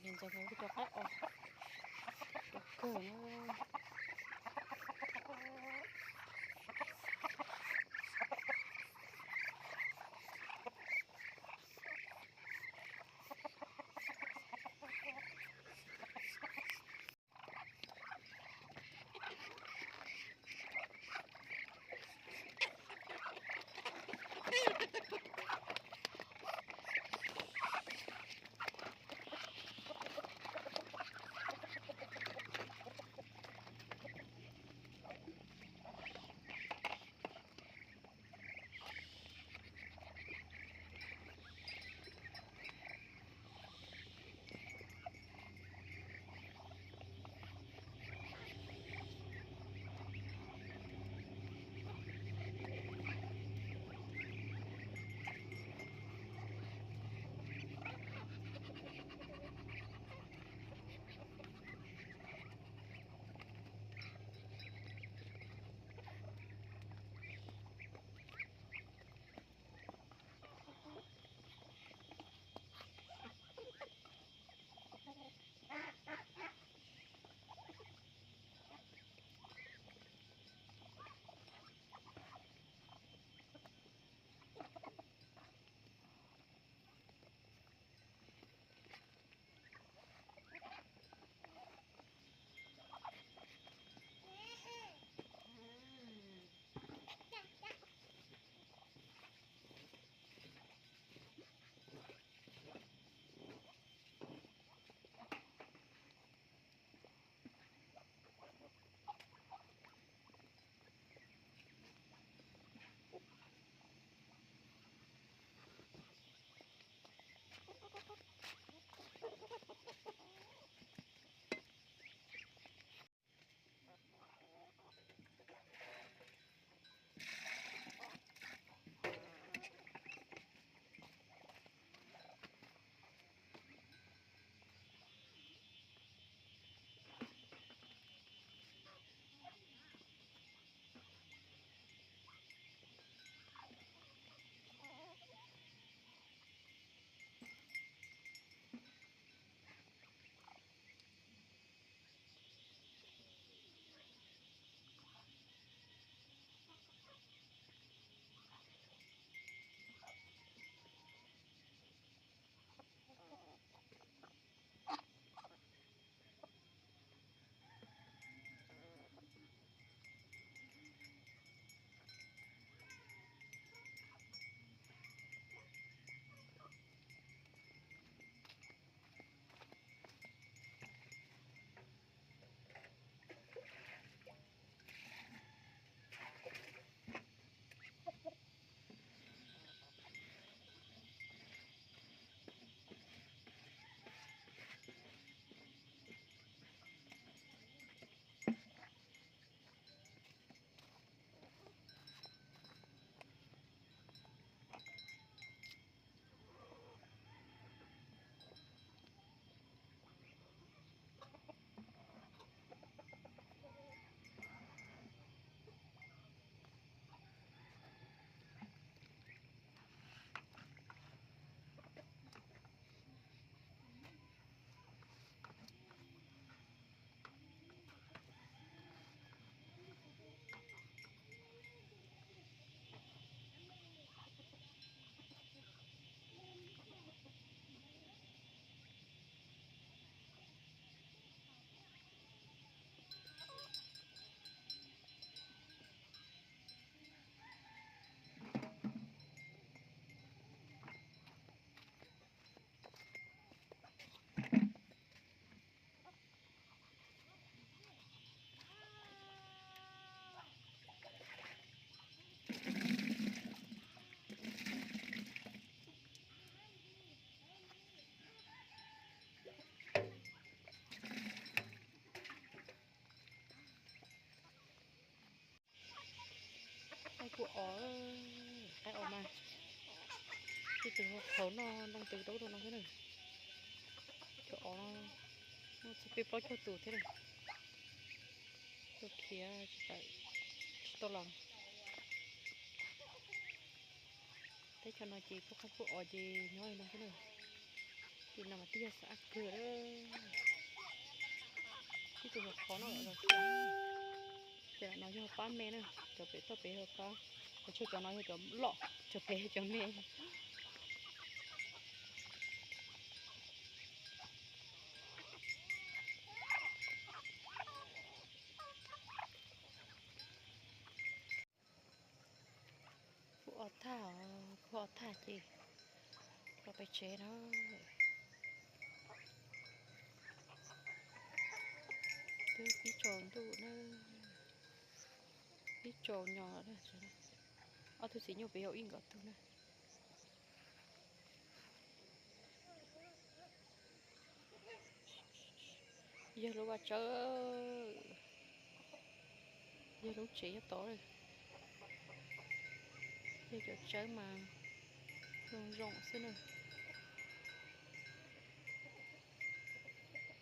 Ntxeev ntxeev cov qaib os, cov kawg na. Qaib kuj os, qaib os mas. Tej tus qhauv noj ntoo twg rau rau no thiab na. Cov os no muaj txog peb plaub caug tus thiab na. Tuaj khiav tsis tau, tsis tau los. Teb chaws no ces pub qaib pub os ces nyob li no xwb na. Ces no mas twb yog xav kawg lawm. Ib tug qhov no los, ces no yog pab me na, cov pem toj pem yog pab, cov tshuav cov no yog cov loj, cov pem yog cov me. Kuj ob thaj, kuj ob thaj ces los pem tsev na. Twb pib tsaus ntuj na, pib tsaus nyo. Ob tug txiv nyuj pem yog ib nkawd tug na. Yog lub vaj tsawb, yog lub tsev nyob tod, yog cov tsawb mas zoo zoo xwb na.